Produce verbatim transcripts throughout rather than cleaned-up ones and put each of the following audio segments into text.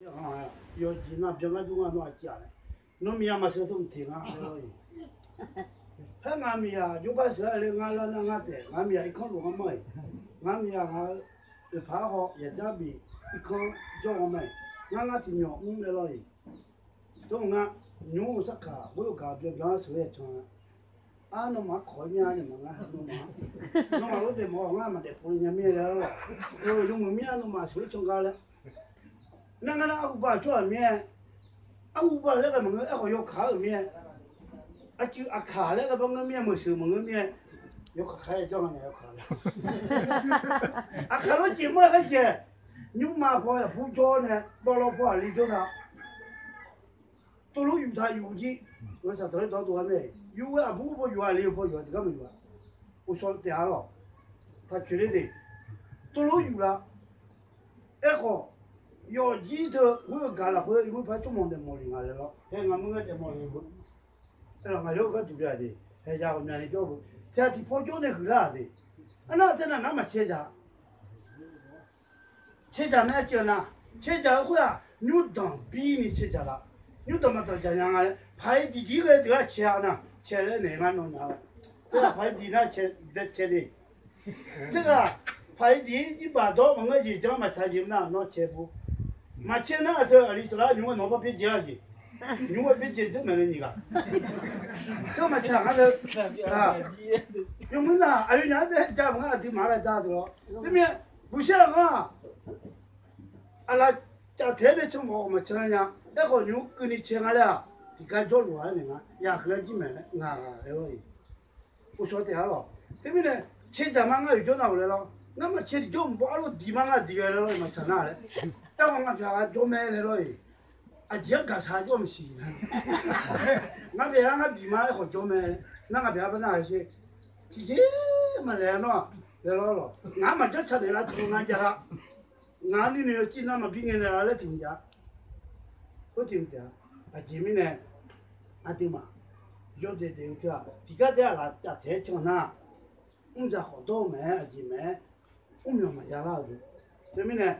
Yawqjeq nav byan ngar dur ngar nawr aqciv-aq laer, nawr miqya maqsheuq teu mqteq nga laer lawr-iq. Haer ngaq miqyaq jawrgar sheuq-a laer ngar lar nar ngar taef, ngaq miqyaq irkanr luf ngar ma-iq. Ngaq miqyaq ngaq-eu oeqpaq-aer haw yaqjar bif irkanr jawr ngar ma-iq. Ngar ngar tiqmyawq mr laer lawr-iq. Dawr ngar nymr-eu sarkaq ghoer-eu gaq byan byan-anr sheuq-aer can-a. Ar, nawmaf-anr kawq-ir mir-a, nawmaf ngar nawmaf-anr, nawmaf lof daefmawf-awq, ngar maqdaef pov le nya mir-a laer lawr-iq. Yawmuiq mir-a, nawmaf sheuq-aer can gar laer. Nar ngar nar arhuba tsawrhaq mir-aer, arhuba laer ghae maqngeur, aerkhawf yawkaq-euq mir-aer, aqcuiv aqkaq laer ghae bar ngeur mir-aer, meuqseuq maqngeur mir-aer, yawkaq kaq-aer jawr nga nya yawkaq laer. Aqkaq lawr jeq mawr-aer khaer jaeq, nymrma paw aqbur jawr nae bawrlawr paw aqli jawr ta. Tuvlur yuf taq yuf jir, saqdawq-aer dawr dov-aer mae, yuf-eu aqbur paw yuf-a, aqli-eu paw yuf-a, tiqgar maqyuf-a. Uqshawr taef-a lawq. Taq coeq ler de. Tuvlur yuf la. Aerkhawf, yawqjir teu ghoer-eu gaq lafkhoer yawmuiq paq tsawrmawq daefmawf le nga laer lawr. Haer ngaq muiq-aer daefmawf le-eu, aerlawq ngaq yawr-eu gharduq bya de. Haeq ya ghawqmyani jawr-eu, tiq ghaq tiqpaw jawr nae huiqlar-aq de. Arnar-aq tae naq nar maqcae dzaq. Cae dzaq mae arcuiv-eu nar, cae dzaq-eu khoer-aq nymrdanq birni cae dzaq laf. Nymrdanq maqdanq dzaq nya nga laer paq-iq diq jir ghae deuq-aq cae-a nar, cae laer naeq ngar nawnyaf-a. Teu-aq paq-iq diq nar cae de. Teu-aq paq-iq diq-ir jirbaq dawr maqngeur jeq janr maqtsaq jeq nar nawr cae bu. Maqcae nar-aq teu aqli saflar nymr-aer nawq-anr bar byaerdzae-a jeq. Nymr-aer byaerdzae dzeur maeq le nyiq ghaq. Teu maqtsaq ngar teu. Yawmuiq nar aqyawfnyaf-anr dae ja maqngar aqduimaf-anr ghae ja deuq lawr. Teumirnae buqsaer-aq ngar-aq, aqlaf caf taeq-aer nae can mawf-awq maqcan nya. Aerkhawf nymq-mr keuvni cae nga laer-aq, tiqgar jawrluf-a aer naeq nga. Yaq huiq-aer jir maeq laer ngaq ghaq laer lawr-iq. Uqshawr taef-a lawq. Teumirnae cae dzaq ma ngar oeq jawr nar-euq laer lawr. Ngar maqcae tiqjawr mq baw arlof diq ma ngar diq ghae laer lawr-iq maqtsaq nar laer. Aerkhawf ngaq pyaq ghaq jawr mae laer lawr-iq. Aqjeq-anr gaqsaq jawr maqsiq nar. Ngar pyaq-a ngar diq ma aerkhawf jawr mae laer. Nar ngaq pyaq-a bar nar-aq sher. Tiqjeq maqlaeq-a nawr-aq laer lawr lawq. Ngaq-anr maqjanr ca naeq lar tiq ghaq ngar jav lar. Ngaq-anr nuinoeq yawcir nar maqbi ngae naeq lar laer tiq mq jav. Khoer tiq mq taef-a. Aqjeq mirnae aqduimaf yawdaef daef-eu teu-aq tiqgar daef-aq laf caf taeq-aer can nar, mr dzaq khawf dawr-eu maeq-aer aqjeq maeq-aer mrmyawq maqya lar-euq. Teumirnae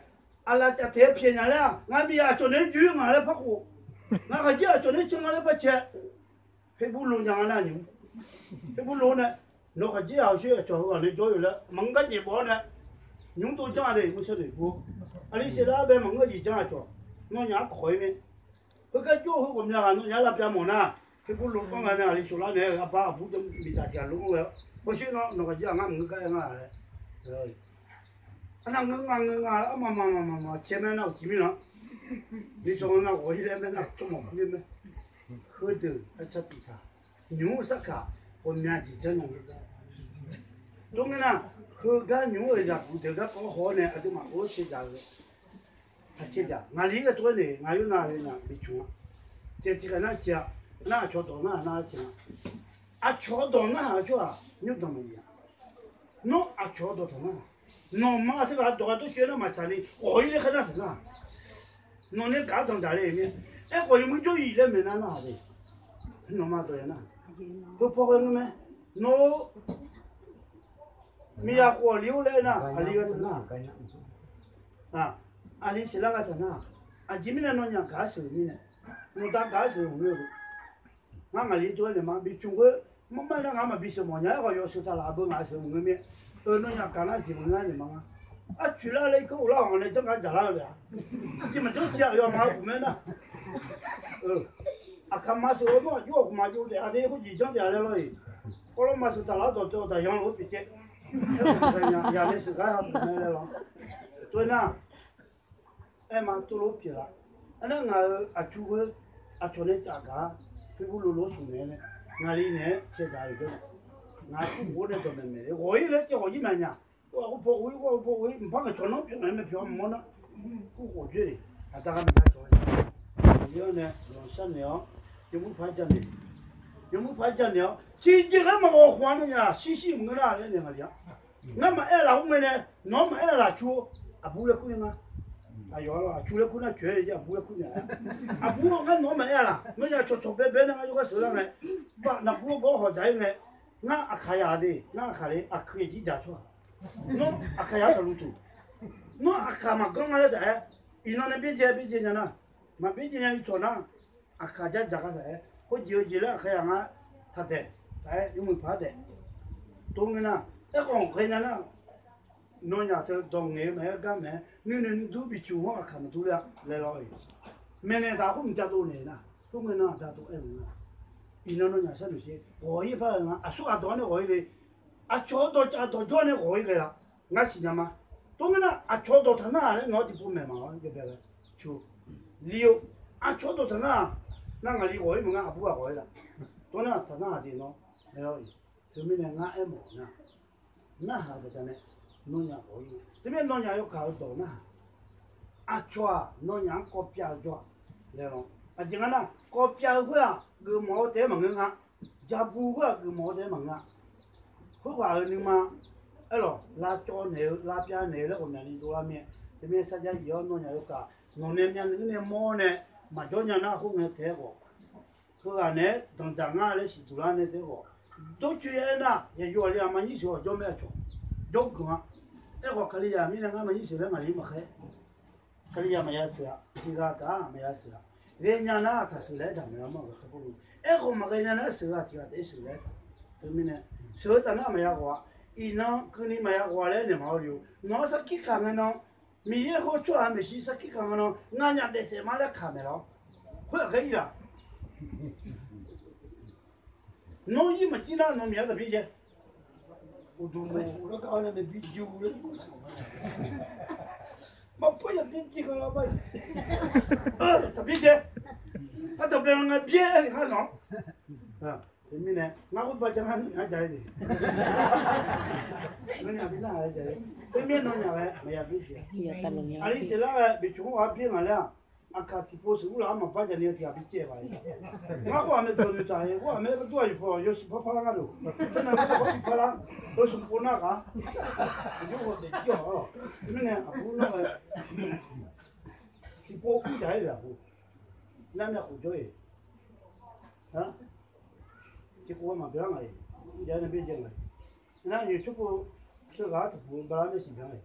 aqlaf caf taeq-aer pyaeq nya laer-aq ngaq miqyaq aqcawq naeq-aer joe ngaq laer par khof, ngaq khaqdzer aqcawq naeq-aer can nga laer par cae. Perbur lo nya nga nar nymq, perbur lo nae nawq khaqdzer-aq hawsher aqcawq heughaq nae jawr-eu laer maqngeur gar nyaef bawf-awr nae, nymq dov janr-a de. Mr sar noeq bur aqli saef lar bae maqngeur jeq janr aqcawq nawnyaf-anr kawq-ir mae. Heugar jawr-eu heu ghawqmya ghaq nawnyaf-anr lavpyav mawf nar, perbur lo bawr nga nae aqli soflar naeq-aer arbar aqbur jawr miqtaf tiq ghaq lo-anr ghae-awr hawsher nawr nawq khaqdzer-aq ngar maqngeur gar-aer nga laer. Arnav ngeur nga ngeur nga armaf maf maf maf maf cae mae nar uqcif mirlanq. Miqsawq nga ghawq-ir laer mae nar tsawrmawq kur-ir mae. Heudeuq arcar tiq taq, nymq-mr sarkaq ghawqmya jeq janr nya-eu. Tov ngae nar, heugar nymq-mr-euq zaqguq deuq garkawv haw-awr nae aqduimaf or cae dzaq-eu. Taq cae dzaq ngaqli-ir ghae tov-aer naeq ngaq yawr nav-eu nar bi cmq-a. Cae tiq ghaq nar cae-a. Nar aqcawq dawq nar nar cae-a. Aqcawq dawq narhaq-eu tsawrhaq nymrdanq maqbif-a. Nawr aqcawq dawq taq nar, nawqma teughaq dawq ghaq dawrcoeni nar maqtsaq ni ghawq-ir laer khaer nar taq nar, nawq nae gaq-anr danqdzaq le-euq mir-a. Aerkhawf yawmuiq jawr-iq laer maeqnar narhaq de. Nawqma dawq ya nar, heupaw ghae ngeur mae. Nawr miqyaq khof aqli-or laer nar aqli gha taq nar, aqli saeqlar gha taq nar, aqjeq mirnae nawnyaf gaq-aer sheuq-euq mirnae, nawqda gaq-aer sheuq-eu maqngeur-eu. Ngar ngaqli dov-aer naeq ma bi cmq khoer, marmar nar ngaq maqbi sheuq mawf nya. Aerkhawf yawshuif taq laf beu ngaq sheuq maqngeur mir-a. Eu, nawnyaf gaq nar jeq maqngeur naeq ma ngar. Arcoeq lar laer irkanr ghoflar-awq, ngaq nae janr gar dzaqlar-eu le-a. Aqjeq maqjanr cae-aq yawma ghofmae nar. Aqkaq ma sheuq-eu nawr aqjox ghofma jov taef-a de, khoerjeq janr taef-a laer lawr-iq. Kawvlawr ma sheuq taq laf-awr dawqtawv-eu daqyan lof-aer pyeuf caev. Yaq nae sheuq gar ha pyeuf mae laer lawr. Tov-aer nar, aer ma tov lof pyeuf laf. Aernar ngaq-euq aqcu khoer aqcawq nae caf gaq-a. Pirgur lo lof smq naeq-aer nae, ngaqli naeq-aer caevdzaq-eu deuq, ngaq kurkhof-awr nae dawqmaeq maeq le ghawq-ir laer caev ghawq-ir maqnya. Ghawq-ir paw ghawq-ir mqpar ngaq cawq nanr pyeuf mae mae pyeuf-awr mq-awr nar, kurkhof dzoer le. Aqda gha maqda cawq-a. Aqli-anr nae lanqsar naeq-awr, yawmuiq paq-aer janaeq, yawmuiq paq-aer janaeq-awr tiqjeq ghae maqghawq khof-a nawnyaf shirshir maqngeur nar laer naeq ngaqli-a. Ngar maqaer laf-awr ngae nae, nawq-anr maqaer laf cu-or. Aqbur laer kur nae nga. Aqyawf-a lawr, aqcu laer kur nar coeq-aer aqbur laer kur naeq-a. Aqbur-or, ngar nawq-anr maqaer laf, nawnyaf cawqcawq baebae nae ngar jawrgar sheuq lar ngae, baf naqbur-or gawr hawq dzaq-ir ngae, ngar aqkaq yaq de, ngar aqkaq le, aqkaq jir dzaq tsawrhaq. Nawr aqkaq yaq-anr taqluv tuq. Nawr aqkaq maqganr nga laer taq-aer Iqnan nae byaerdzae byaerdzae nya nar, maqbyaerdzae nyani cawq nar, aqkaq jar dzaq gar taq-aer, khoerjeq-eu jeq laer aqkaq yaq ngar taqdaeq taq-aer yawmuiq paq-aer daef. Tov ngae nar, aerkhawf ghaenya nar, nawnyaf teu dawq ngaeq-eu maeq-aer gar maeq-aer nuinoeq nuidur biciq hawr aqkaq maqdur ler-a laer lawr-iq. Maeqnaeq taq khoer mqjav dov naeq nar, khoerngae nar aqda dov aer mq-a. Iqnan nawnyaf sharnoeq sher ghawq-ir par-eu nga, aqsurghaq dawq-anr nae ghawq-ir le. Aqcawq-eu dawq caf dawq jawr nae ghawq-ir ghae la. Ngar siqnya ma. Tov ngae nar, aqcawq-eu dawq taq nar-aq laer nawq-anr tiqpov maeq maq-awr yawbae ghae. Cu, li-eu, aqcawq-eu dawq taq nar-aq, nar ngaqli ghawq-ir maqnga, aqbur ghaq ghawq-ir la. Tov nar taq nar-aq tiqnan, teumirnae ngar aermawf nar, narhaq-eu baqdanae nawnyaf ghawq-ir. Teumirnae nawnyaf yawkaq-eu dawq narhaq. Aqcawq-aq nawnyaf-anr kawv pyav-eu jawr-aq laer lawr. Aqjeq nga nar, kawv pyav-eu khoer-aq geufmawf-eu taef-aer maqngeur nga. Jabu khoer-aq geufmawf-eu taef-aer maqngeur-a. Khoerghaq-euq nuima aerlawq, lavcawv naeq-eu lavpyav naeq-eu laer ghawqmyani dovlar mir-aer, teumirnae sarjax yif-awr nawnyaf yawkaq nawqnae myavnuiv-anr nae mawr-awr nae maqjawr nya nar khoerngae taef-aer ghawq. Heughaq naeq-aer danqdzaq ngar laer siqduq lar nae taef-aer ghawq. Dawrcoeni aernar, yaqyo aqli aqma nyir sheuq-awq jawr mae aqcawq. Jawrgeuf-a. Aerkhawf Kalizaq mirnae ngar maqnyir sheuq laer ngaqli maqkhaer. Kalizaq maqya sheuq-a. Tiqghaq taf-aq maqya sheuq-a. Ghaenya nar taqsheuq laer daq maeq-a ma-euq kharpov lo. Aerkhawf maqghae nya nar sheuq-a tiqghaq taef-aer sheuq laer. Teumirnae sheuq-eu taf nar maqya ghawq-a. Iqnan keuvni maqya ghawq-a laer naeq maqhaw le-eu. Nawq-anr sarkir kaq ngae nan, Miqyaer hawr tsawrhaq maeqshi sarkir kaq ngae nan, nganyaf daefsaef ma laer kaq maeq lawr. Khoer-aq gar ir laq. Nawr ir maqjir nar nawq miq-anr taqbir jae. Uqduq maqur lar gar-awr nae nae bir jir-eu laer, maqpar yaq bir jir khanq lar bar-iq. Taqbir jae. Ardawq bae-a nga byaer-a le ngar nawq. Teumirnae ngar khoerbar jar ngar nawnyaf-anr ja-ir de. Nawnyaf bi nar-a ja-ir. Teumirnae nawnyaf ghae maqya byaer jae. Aqli saeqlar ghae beqcoq-anr ghaq-anr byaer ngaq laer-aq, aqkaq tiqpov sheuq urlaf-anr maqbar jaq ni tiq ghaq bi caev baq-iq. Ngar khoerghaq mae dawq noeqtaq-eu, khoerghaq mae gar dur-aq yawqpawf yawshuif parpar lar gar loq. Khoernav khoerghaq parpar lar, yawshuif pov nar ghaq-a. Aqjox ghawq daefjir-awq-a. Teumirnae aqbur nawr ghae tiqpov kur jaq-aer-euq aqbur. Nar nae khof jawr-iq. Tiqkhof-aer maqbyan-a ngaq-iq. Jav nae byaerdzae ngaq-iq. Nar nyoeq tsawrpov tsawrghaq-anr tiqpov-eu bala nae siqbyan-a.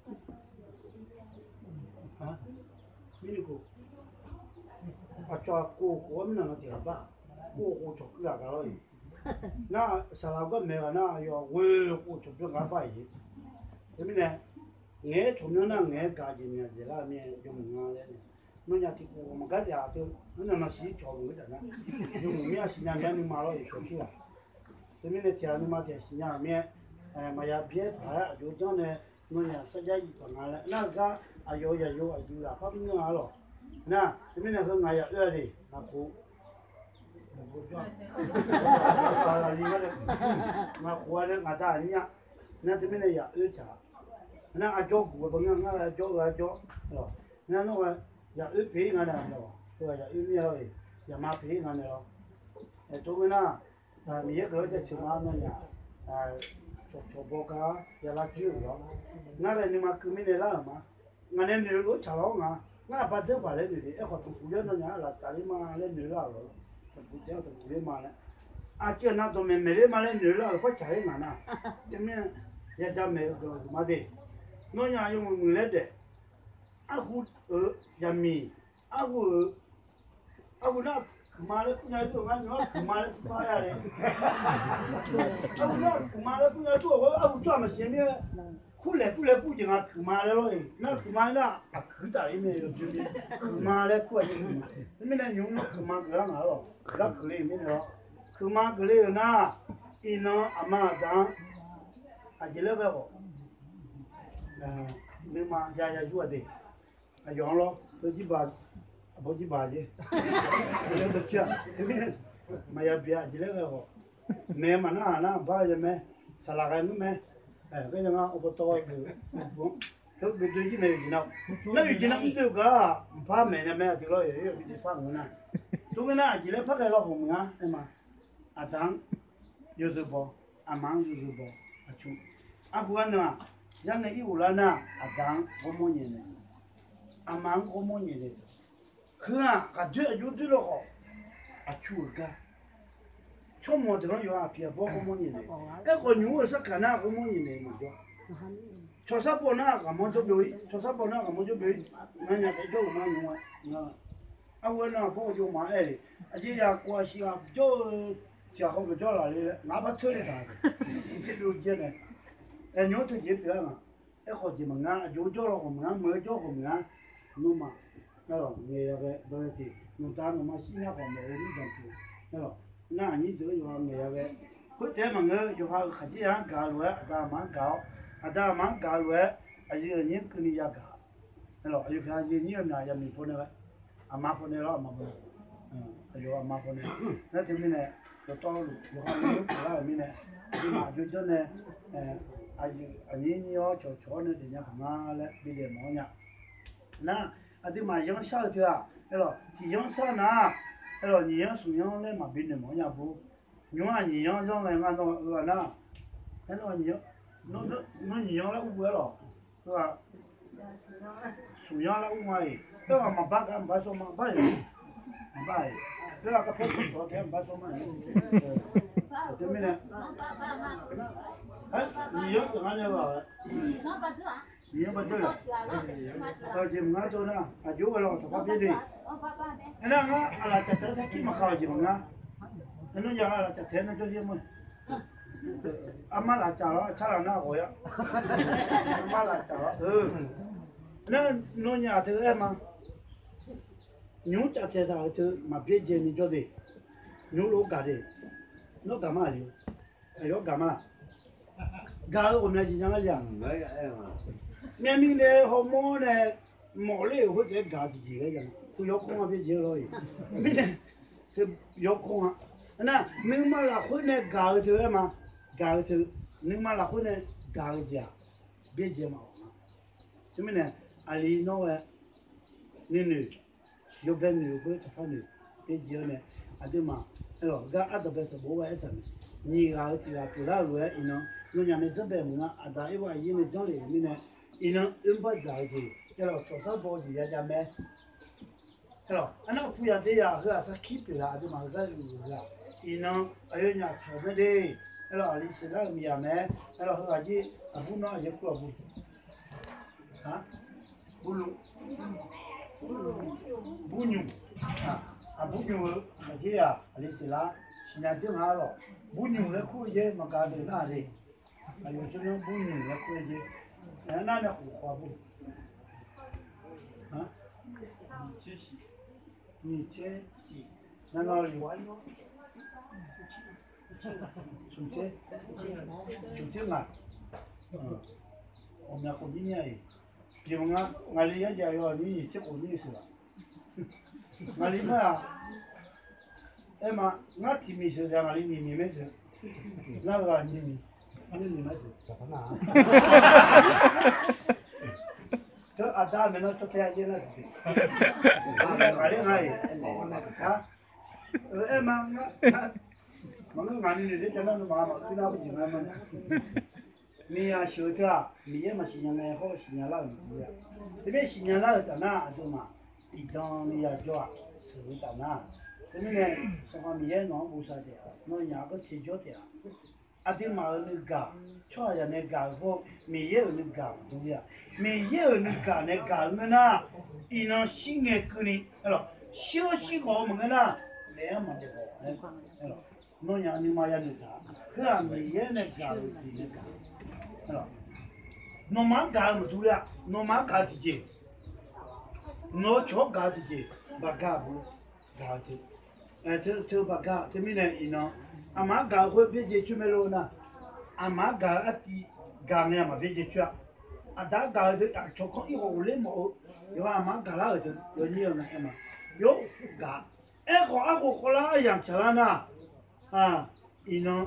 Mirnae khof, aqcawq khof khof-awr mirnae nan tiqghaq bar. Khof khof cawq kuir ghaq gaq lawr-iq. Nar saqlaq gar maeq ghaq nar aqyawf ghoe khof cawq byan ghaq bar-iq. Teumirnae ngaeq-aer cawq myanr nar ngaeq-aer gaq jeq myav dzaeqlar-eu mirnae yawmuiq nga laer. Nawnyaf tiqkhof maqgar daef-aq teu, mr nan nan siq cawq maqngeur daq nar, yawmuiq mir-a siqnya myav nuima lawr-iq cawq cur-aq. Teumirnae tiqghaq nuima tiqghaq siqnya-euq mir-aer, maqya byaer paq-aer aqjox janr nae, nawnyaf sarjax yif paq nga laer nar-eu gar, aqyawf-eu yaqyo aqyuif lafpar mr-a lawq. Nar teumirnae heu ngaq ya oe-a de ngaq khof. Ngaq khof-a nae ngaq da aqnyir-a. Nar teumirnae ya oe taq-a. Nar aqjawr guq-eu baqngeur ngar ghae jawr-eu aqjawr lawq. Nar nawr ghae ya oe pyeuf-ir nga nae lawq. Heughaq ya oe mir-a lawr-iq, yaqma pyeuf-ir nga nae lawr. Aertov ngeur nar, Miqyaer guiqlanq jaceuq ma nawnyaf cawqcawq baw gar ya lar joer-euq lawr. Ngar ghae nuima keuv mirnae lar-euq ma. Ngaq nae noeq-eu lof-aer tsaqlar-awr nga. Ngar aqba dzeur paq laer noeq de. Aerkhawf tanqpuq ler nawnyaf-anr laftsaf ler ma laer noeq lar-euq lawr. Tanqpuq taef-anr tanqpuq ler ma laer, aqcif aqnav dawqmaeq maeq ler ma laer noeq lar-euq par tsaq-aer ngaq nar, teumirnae yaja maeq-eu guiqlanq huiqma de. Nawnyaf yawmuiq muiq laer daef. Arhu-euq yaqmiq, arhu-euq, arhu nar kuiqma laer kur nya dur-eu ngar, ngar kuiqma laer kur par ya le. Arhu nar kuiqma laer kur nya dur-euq khoer arhu tsawrhaq maqsiq mir-aer, kurlaeq kurlaer kur jeq nga kuiqma laer lawr-iq. Nar kuiqma nar aqkuiq taf-ir mae yawbyoe. Kuiqma laer kur-aq jeq. Teumirnae nymq mr nar kuiqma geuflar ngaq-a lawq. Gar kuiqle-euq mirnae lawr. Kuiqma geufle-euq nar, iqnan aqma aqda-anr aqjeq laer ghae khawf, nuima ya ya yur-a de. Aqyawf-anr lawr, teu jirbaq, aqbawr jirbaq jeq, maqya byav aqjeq laer ghae khawf, maeq maqnar ghaq nar bar ya mae, saqlaq ghae ngeur mae. Aer, gar ya ngar awqbaw tawv-eu geuf, teu geuf doe jir nae yawqjeq nar, nar yawqjeq nar mr doe-eu gaq-aq mqpar maeq nya mae aqdui lawr, yawqjeq par ngeur nar. Tov ngeur nar aqjeq laer par ghae lawr hawq meuq-ar aer ma. Aqda-anr yawzeu baw, aqma-anr yawzeu baw, aqcawq. Arhu arnan-aq, yar ngae ir ghoflar nar, aqda-anr ghawrmawr nyaef naeq, aqma-anr ghawrmawr nyaef naeq. Heu-aq ghaqdoer aqjox doer lawkhawf, aqcawq-euq gar, tsawrmawq deuq-anr yawqha aqpiq aqbawr ghawrmawr nyaef naeq. Aerkhawf nymq mr-eu sarkaq nar ghawrmawr nyaef naeq maqjawr. Cawqsar paw nar ghaqmanr jawr byov-ir, cawqsar paw nar ghaqmanr jawr byov-ir. Ngar nya taef jawr-euq ma nymr-a. Arhu-aer nar bawr jov ma-aer le. Aqjeq yaq kov-aq shiq ghaq jawr-eu tiq ghaq khawf maqjawr laf le laer ngar bar tsoer le taq. Tser byov jaer nae, nymr teu jeq pyeuf-a nga. Aerkhawf jeq maqngar, aqjox jawr law khawf maqngar, meuq-eu jawr khawf maqngar. Nawmaf, arlawq, ngaeq ya ghae dawq-aer tiq, nawqda nawqma shir nya khawf maeq-eu mirdzanq pyeuf. Arlawq, nar aqnyir deuq-anr yawqha ngaeq ya ghae, khoertaef-aer maqngeur, yawqha-euq khaqdzerzaq-anr gaq-eu lof-aer aqda aqma-anr gaq-awr, aqda aqma-anr gaq-eu lof-aer aqyuif aqnyir keuvni yagaq. Arlawq, aqyawf pyaeq aqyuif aqnyir-eu myaq yamq paw nae ghae, aqma paw nae lar aqma paw nae, aqyawf aqma paw nae. Nar teumirnae, dawqtawvluf yawqha-euq yawr pyeuflar-euq mirnae, aqduimaf aqjox janr nae, aqyuif aqnyir nyir-awr cawqcawq-awr nae daefnya paq nga laer bidaef mawf-awr nya. Nar, aqduimaf yanr shar-eu teu-aq, arlawq, tiq yanr shar nar, arlawq, nyiq yanr smq yanr laer maqbi noeq mawf-awr nya bur. Nymr-aq nyiq yanr yanr ngae ngar nawr-eu ghaq nar, aer, nawr nyiq yanr lar ur-eu arlawq. Smq yanr lar ur ma-iq, aerghaq maqbar gar maqbar sawr ma bar-iq, maqbar-iq, aerghaq kavpar tawq tawq-awr taef-aer maqbar sawr ma. Teumirnae, nyiq yanr teuq ngar nae ghaq-a. Nyiq yanr bar dzeur-a. Jeq maqngar dawr nar aqjox ghae law taqpar byaer de. Aernar ngar aqlaf caf taef-aer sarkir maqkhav-euq jeq maqngar. Aernar yaq aqlaf caf taef-aer nar jawr yaer ma. Armar laf caf lawr, aqcar laf nar ghawq ya. Armar laf caf lawr. Aernar nawnyaf teu aer ma. Nymr caf taeq taq-euq teu maqbyaerdzae ni jawr de. Nymr lof gaq de. Nawr gaq ma aqli-eu. Aqyawf gaq ma laq. Gaq-eu ghawqmya jeq nya ngar li-aq. Myavnuiv nae hawmawr nae mawf ler-euq khoertaef-aer gaq-eu tiqjeq laer ya. Teu yawkawr nga byaerdzae-eu lawr-iq. Mirnae teu yawkawr nga. Nar nuima lafkhoer nae gaq-eu teu aer ma. Gaq-eu teu, nuima lafkhoer nae gaq-eu jeq-aq, byaerdzae maqghawq ma. Teumirnae aqli nawr ghae nuinoeq yawbae noeq-eu khoer taqpar noeq byaerdzae-awr nae, aqduimaf, arlawq, gar ardanqbae sanqbof-aer ghae aertaq mae. Nyiq ghaq-eu tiq ghaq pyeuflar-euq lof-aer iqnan nawnyaf nae janrbae maqnga, aqda irbar aqyir nae janrle-euq mirnae, iqnan oerbar dzaq-eu jeq, arlawq, cawqsar baw-eu jeq ya jav mae. Arlawq, arnar puq yaq te yaq heu-aq sarkir pyeuf-a, aqduimaf heugar uiq-eu heu-aq, iqnan aqyawfnyaf cawq mae de. Arlawq, aqli sheuqlar-euq miqyaq mae. Arlawq, heughaq jir aqbur nawr aqyaer kur-aq bu. Burluf, burnymq, aqbur nymq-eu aqjeq-aq aqli sheuqlar, siqnya dzeur nga arlawq. Burnymq laer kur-eu jeq maqgaq deuq nar-aq de. Aqyawf tsawrmyanr burnymq laer kur-eu jeq, nar nae khof khawf-a bu. Nyiq tser shif, nyiq tser shif, nar nar-eu smq tser, smq tser ngaq, ghawqmya khof nyir nya-iq, jeq maqnga, ngaqli yarjav yawni nyiq tser khof nyir sheuq-aq. Ngaqli mar-aq, aer ma, ngar tiq miq sheuq taef-a, ngaqli nyiq miq maer sheuq. Ngar-eu ghaq nyiq miq, nyiq miq maer sheuq. Teu aqda maeqnan cawtae-a jaer nar-aq, ngaqli nga-iq, aer ma, maqngeur ngaq ni noeq ler jav nar nawmaf maqkuir nar-aq jeq nga ma. Miqyaq sheuq-eu teu-aq, Miqyaer maqsiqnya ngae hawr-eu siqnya lar-euq maqdur-a. Teumirnae siqnya lar-euq taf nar aqduimaf iqdan ni yajawr-aq, sheuq-eu taf nar. Teumirnae Sanqpaq Miqyaer nawq-anr bosav taef-a, nawnyaf-anr teujawr taef-a. Aqduimaf-euq nuigaq, tsawrhaqzaq nae gaq-eu hawr-eu Miqyaer-euq nuigaq maqdur-a. Miqyaer-euq nuigaq nae gaq-eu ngeur nar, iqnan shir ngae keuvni, shir-awr shir ghawq-eu maqngeur nar, daef-anr maqdaef ghawq-a. Nawnyaf nuima yanoeq taq, heu-aq Miqyaer nae gaq-euq jeq nae gaq. Nawmaf-anr gaq-eu maqdur ler-a, nawmaf-anr gaq-eu tiqjeq, nawq-eu cawq-anr gaq-eu tiqjeq, baqga bu gaq-eu te. Teu baqga teumirnae iqnan, aqma-anr gaq-eu khoer byaerdzae coer mae lor nar, aqma-anr gaq-eu artiv gaq ngae maq byaerdzae coer-a. Aqda-anr gaq-eu deuq aqcawq kanr ir ghawq ghofler mawf-eu, yawqha aqma-anr gaqlar-euq deuq yawnyir-eu ngae aer ma. Yawgaq, aerkhawf arkhof khawvlar aryamq tsaqlar nar, iqnan,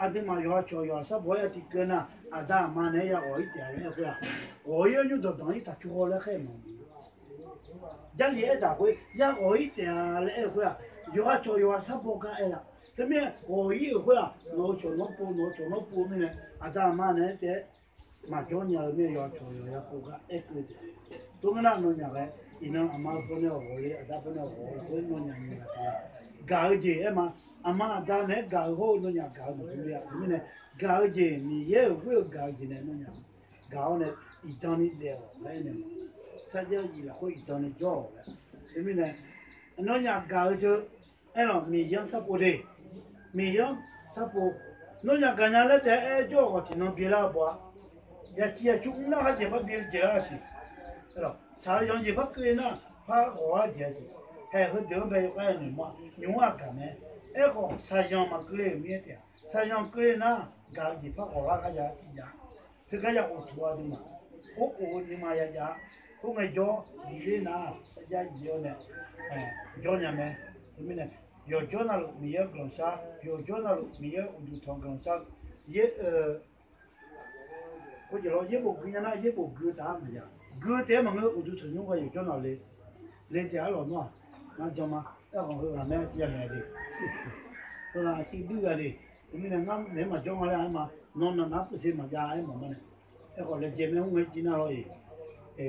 aqduimaf yawqha cawq yawqha sharbaw-aer tiqkeuv nar, aqda aqma naeq-aer ya ghawq-ir taef-a laer aer-eu khoer-aq, ghawq-ir-awr nymr danqdanq-ir taq coer haw laer khaer mawf-eu. Jarlif aerdaq khoer ya ghawq-ir taef-a laer aer-eu khoer-aq, yawqha cawq yawqha sharbaw gar aer-a. Teumirnae ghawq-ir-euq khoer-aq, nawq-eu cawq nawr pov, nawq-eu cawq nawr pov-eu mirnae, aqda aqma naeq-aer taef-aer maqjawr nya-eu mirnae yawqha cawq yawqha ya pov gar aer keuv taef-a. Tov ngeur nar nawnyaf ghae, iqnan aqma-eu pawnae ghawq le, aqda pawnae ghawq-eu lafkhoer nawnyaf nyiq ghaq taef-a. Gaq-eu jeq aer ma, aqma aqda naeq-aer gaq-eu hawr-eu nawnyaf gaq-eu maqdur le-a. Teumirnae gaq-eu jeq, Miqyaer-euq ghoer-eu gaq-eu jeq nae nawnyaf gaq-awr nae iqdan ni daef-awq laer aer naeq-a. Sarjax yif lafkhoer iqdan ni jawr-awq laer. Teumirnae, nawnyaf gaq-eu jeuq aerlawq, Miqyaer-anr sharpov de. Miqyaer-anr sharpov. Nawnyaf gaqnya laer taef-aer aer jawr-awq khawf tiqnan byaelar-eu baw-a. Yaciq yacur mr nar kharjeq par byae jeq lar-a siq. Shaq-eu yanq jeq par keuvle nar par ghawq lar jeq-a siq. Haeq heudeuq-anr bae yawkhav-aer noeqmawr-a. Nymq-mr aqgaq mae. Aerkhawf shaqzanq maqkeuvle-euq mir-aer taef-a. Shaqzanq keuvle nar gaq-eu jeq par ghawq lar kharjav-a tiqjav. Teugar ya khof tuq-a dui ma. Or khof-eu nuima yajav-a. Khoerngae jawr diqler nar sarjax yif-awr nae jawr nya mae. Teumirnae, yawqjawr navluf Miqyaer-anr guiqlanq shar, yawqjawr navluf Miqyaer-anr uqduq tanq guiqlanq shar-eu, yaer, khoerjeq lawr yaerbof gui nya nar yaerbof gui-eu taf-a maqya. Gui-eu taef-aer maqngeur, uqduq tanqnymr ghae yawqjawr navluf le, le taef-a lawq nawr-aq, ngar jan ma. Aerkhawf heughaq mae tiqghaq maeq de. Heughaq tiqduir ghaq de. Teumirnae ngar naeq-aer maqjawr nga laer-a aer ma. Nawq navnar peuqse maqjav-aer maqma nae. Aerkhawf laejae mae mr ngae jir nar lawr-iq.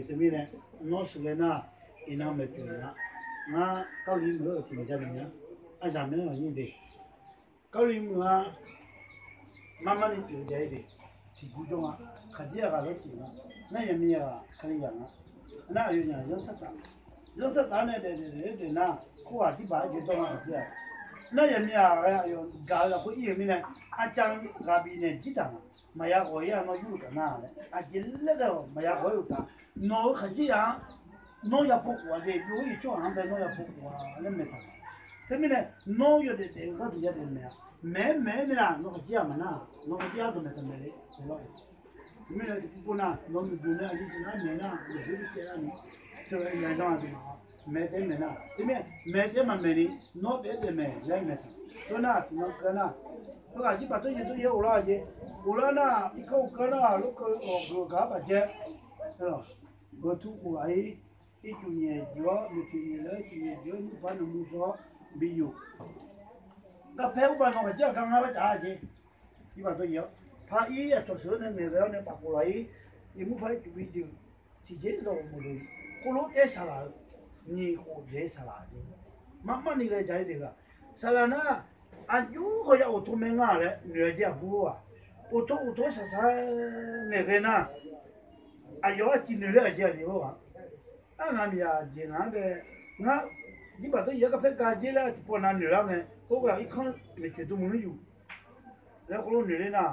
Teumirnae, nawr sheuqghae nar, iqnan maeqpyeuf nya. Ngar Kali muiq-eu tiq maqjav naeq nya. Aryamq naeq-anr aqnyir de. Kali muiq-a. Marmarni pyeuf-eu jav-ir de. Tiqguv jawr nga. Khaqdzerzaq ghaq lawr tiq nga. Nar yaqmiq yaq ghaq Kalizaq nga. Nar aqyawfnyaf zanrsanr taf, zanrsanr taf-anr nae daef daef daef-aer daef nar, khoerghaq jirbaq-aer jeq dawr nga khaqdzerzaq. Nar yaqmiq yaq ghae aqyawf gaq-eu lafkhoer ir-euq mirnae, arcav ghaq bifnaeq jir taq nga. Maqya ghawq-ir-a nawr yurluf taf nar laer aqjeq laer ghae-awq maqya ghawq-ir luf taf. Nawq-euq khaqdzerzaq-anr nawr yapov khof-a de, yov-ir tsawrhaq-anr bae nawr yapov khof-a laer maeq taq nga. Teumirnae, nawr yawdaef daef-eu gharduq yadaef maeq-a. Maeq-aer maeq-aer nae-aq nawr khaqdzerzaq maqnar-aq, nawr khaqdzerzaq dawqmaeq taqmaeq le laer lawr-iq. Teumirnae tiqpov pov nar nawq muiqduq nae aqli tiq nar maeq nar-aq, yawqjeq bi taev lar ni, teughaq yaqzanr aqduimaf-awr maeq taef-aer maeq nar, teumirnae maeq taef-aer maqmaeq ni, nawr daef-aer daef maeq laer maeq taq. Teunar tiqnan keuv nar, heughaq jirbaq tawr yaeq tawr yaeq-aer ghoflar-a jeq. Ghoflar nar irkanr ghofkeuv nar lorkeuv ghawqgeuf gaq-ar baqjaev. Geuq tur khof laf-ir, ircuf nyaef jeuq-awr noeqtsoeq nyaef laer ircuf nyaef jeuq-awr nuipar nawq muv sawr-awr bi yuf. Garpaer urbaq nawq khaqdzerzaq gar ngar bar taf-a jeq. Irbaq tawr yaeq-awr par ir aqcawq sheuq-eu nae ngaeqghae-awr nae paf khof laf-ir, iqmur par ircuf bi jeuq tiqjeq-ir dawq mawq-eu khoerlof taef saqlaq-eu nyiq khof jeq-ir saqlaq-eu jeq. Marmarni ghae jaq-ir de ghaq. Saqlaq nar, aqjox khawf ya uqtov mae nga laer noeq-a jeq aqbur-aq. Uqtov uqtov-aer saqsaq ngaeqghae nar, aqyawf-anr aqciq noeq laer aqjeq aqli-eu-aq. Arnaq miqyaq jeq ngaq-anr bae, ngar jirbaq tawr yaeq-aer garpaer ga jer laer tiqpov nav noeq lar ngae, khoerghaq irkanr maeqtsoeq dm muiq-anr yuf laer khoerlof noeq ler nar,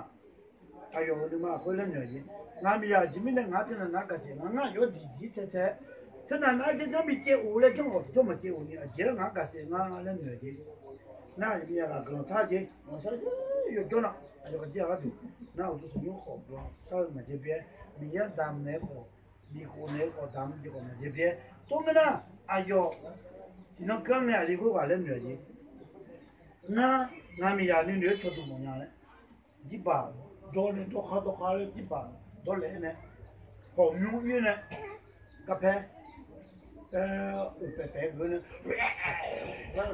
aqyawf-euq nuima khoer laer noeq-a jeq. Ngaq miqyaq jeq mirnae ngaq-anr teunav nav-anr gaqsaef nga, ngar aqyawf-anr diqdiq tae tae-aer, teunav nav-anr janrjanr bi caev of laer janr khawf tiqjawr maqcaev of ni aqjeq-aer ngaq-anr gaqsaef nga laer noeq-a jeq. Nar aqyawf miqyaq ghaq guiqlanq shar jeq, guiqlanq shar jeq yawjawr nar, aqyawf khaqdzerzaq gharduq nar uqduq tanqnymr khawf guiqlanq shar-eu maqjae byaer, Miqyaer-anr damq naeq-aer khawf, bifkhof naeq-aer khawf damq jeq khawf maqjae byaer. Tov ngae nar, aqyawf tiqnan keuv-anr nae aqli khoerghaq laer noeq-a jeq. Ngar, ngaq miqyaq nuinoeq-aer cawduq mawfnya laer, jirbaq dawr nae dawrkhar dawrkhar laer jirbaq dawrlaef-aer nae, hawqmyur ir-aer nae, garpaer, uqpaeq paeq geuf-aer nae,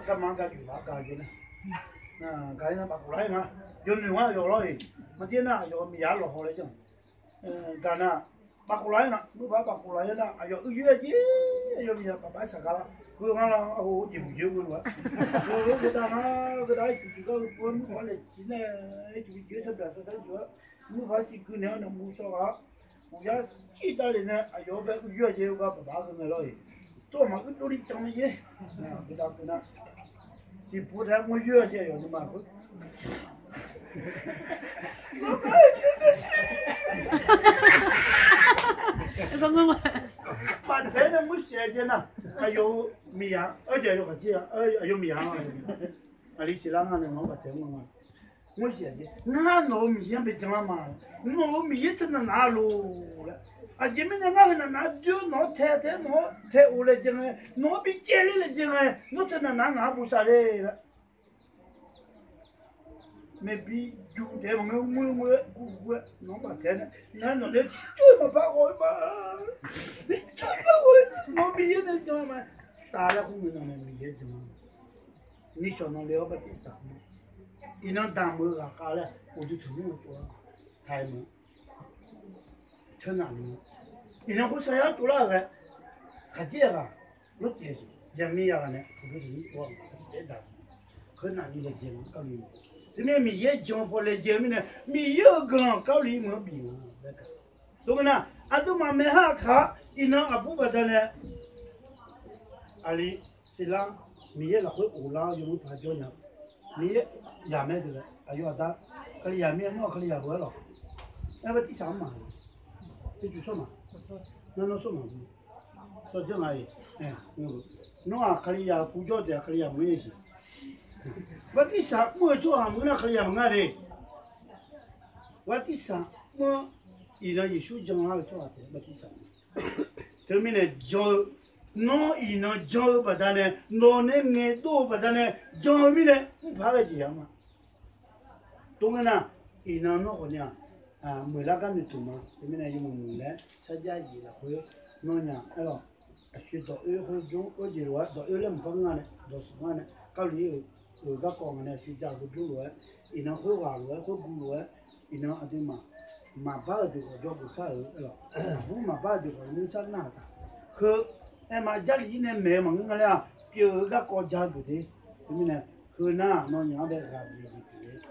garma-anr ga juif laf-aer ga jeq nae, gaq-ir nar paf khof laf-aer nga. Yawnoeq ngar yawf lawr-iq, maqdir nar aqyawf miqyaq-anr lawqhaw laer janr gaq nar, paf khof laf-aer nga. Muirbaq paf khof laf-aer nar aqyawf uir yoer-a jeq, aqyawf miqyaq paf paf-aer saqgar lar. Heu ngar lar-awr, jeqhuq jeq-aer ghoe-a. Heu heu ghoe dav ngar ghoe dav-aer cuqcuq gar ghoe pov-aer muirbaq laeqciq nae, cuqcuq jeq-aer sharbyaq sawr sar-aer jov-aer, muirbaq siqgui naeq-awr nae muv sawr ghaq-awr, uqyar cir dav lef nae aqyawf-anr bae uir yoer-a jeq-eu gar paf paf-aer ghoe ngae lawr-iq. Tov maq uir dovni can-eu yaer. Ghoe dav keuv nar, tiqpov taef-aer ngoer yoer-a jeq aqyawf nuima khoer. Baqtaeq-aer nae ngoer saef-a jeq nar, aqyawf-eu miqyaq-anr, aqyawf miqyaq-anr, aqli saef lar nga nae nawq-anr baqtaeq mr nga. Ngoer saef-a jeq, ngar nawq-euq Miqyaer-anr bae jan-a ma. Nawq-euq Miqyaer teunav nav-a lof laer. Aqjeq mirnae ngar heu navnav-anr doer-awr nawq-anr tae tae-aer nawq-anr tae of laejae ngae, nawq-anr bi caev ler laejae ngae, nawr teunav nav-anr ngaq-anr bosav le laer. Maeqbi juq taef maqngeur, muir muir-aer guv guv-aer nawq-anr baqtaeq nae, ngar nawq nae tiqcoer maqpar ghawq-ir ma. Tiqcoer maqpar ghawq-ir, nawq-euq Miqyaer nae jan ma. Taf laer khoer ngae nawq nae Miqyaer jan ma. Nishawq nanle-awr bartirsaq ma. Iqnan damq-eu ghaq khav laer uqduq tanqnymr-eu tsov-a. Taq-aer ma. Teunav ni, iqnan khoer shar yar tsovlar-euq ghae, khaqdzer-aq ghaq lawr caev-eu jeq, yaqmiq yaqghaq nae uqduq tanqnymr tsov-a ghaq taef-aer daq. Khoer navni laejae-eu Kali-eu. Teumirnae Miqyaer jan-eu paw laejae-eu mirnae, Miqyaer-euq guiqlanq Kali meuq-anr bif-eu laer gaq. Tov ngae nar, aqduimaf maeqha kaq-a, iqnan aqbur baqdanae, aqli siqlar, Miqyaer lafkhoer ghoflar-awr yawmuiq paq jawr nya. Miqyaer yaq mae deuq-aer, aqyawf aqda, Kalizaq mir-aer nawr-aq Kalizaq heu-aer lawq. Aer bartirsaq-anr maq, tiqtuq sawr maq, nar nawr sawr maq, sawr janr nga-iq. Nawr-aq Kalizaq-euq pujawr taef-a, Kalizaq maqngeur-a siq. Bartirsaq mr-eu tsawrhaq maqngeur nar Kalizaq maqngeur de. Bartirsaq mr-anr iqnan Yeqsur janlar-eu tsawrhaq taef-a bartirsaq. Teumirnae jan-eu, nawr iqnan jan-eu baqdanae, nawq nae ngaeqdov-eu baqdanae, jan-eu mirnae mrpaq-aer ghae jeq ya ma. Tov ngae nar, iqnan nawr khawf nya, muiqlar gar noeqtmq ma. Teumirnae yawmuiq muiq laer sarjax jeq lafkhoer nawr nya aer-awq. Aqshoe dawq oer khoer bymr oer jeq lof-aer dawq oer laer maqpar nga nae dawqsmq nga nae kali-euq garkawv nga nae aqshoe ja-eu khoer bymr lof-aer, iqnan khoerghaq lof-aer khoerguv lof-aer, iqnan aqduimaf maqbar-euq deuq khawf jawrgeuf kar-euq aer-awq. Aqbur maqbar-euq deuq khawf nuisar nar-aq taq. Heu aerma Jarlif-ir nae maeq-eu maqngeur nga laer-aq, pyeuf-eu garkawv ja geuf de. Teumirnae heu nar nawnyaf-anr bae ghaq bif-eu jeq pyeuf-eu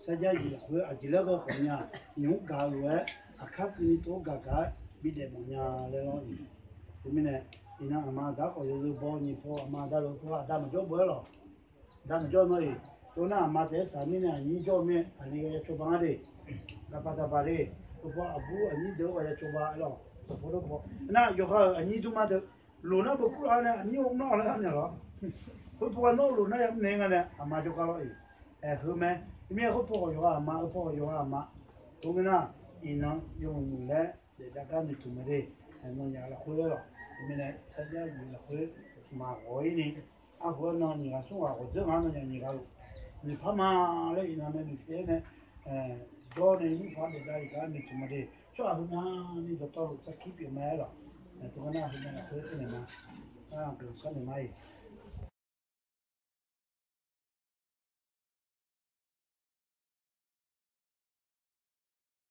sarjax jeq lafkhoer aqjeq laer ghae khawf nya, nymq-mr gaq-eu lof-aer aqkar keuvni tov-aer gaq gaq-aer bidaef mawf nya laer lawr-iq. Teumirnae iqnan aqma aqda khawf yawzeu baw nyiq paw aqma aqda lof-aer paw aqda maqjawr beu-aer lawq. Aqda maqjawr nar-iq, tov nar aqma taef-aer saq mirnae aqnyir jawr-eu mir-aer aqli ghae ya cawba ngar de. Gaqpaq taqpaq de. Heu paw aqbur aqnyir deuq-aer ghae ya cawba aer-awq. Paw dawr paw nar yawqha-euq aqnyir dmrma deuq loq nar beukur laf-awr nae aqnyir-eu mr nar-awq laer nar lawq. Heu paw nar loq nar ya mr naeq nga nae aqma jawrgar lawr-iq. Aer heu mae. Teumirnae heu paw khawf yawqha aqma, heu paw khawf yawqha aqma. Tov ngae nar, iqnan yawmuiq muiq laer daef dav gar noeqtmq ma de. Nawnyaf lafkhoer aer-awq. Teumirnae sarjax jeq lafkhoer maqghawq-ir ni, arhu-aer nan nyiq ghaq smr ghaq ghawqdzeur ngaq-anr nawnyaf nyiq ghaq luf noeqpar ma laer iqnan nae noeqtsaev-aer nae jawr nae yurpaq daef dav-iq gar noeqtmq ma de. Tsawrhaq heu navni dawqtawvluf sarkir pyeuf ma aer-awq. Tov ngae nar heu nar lafkhoer aernaeq ma. Guiqlanq sharnaeq ma-iq.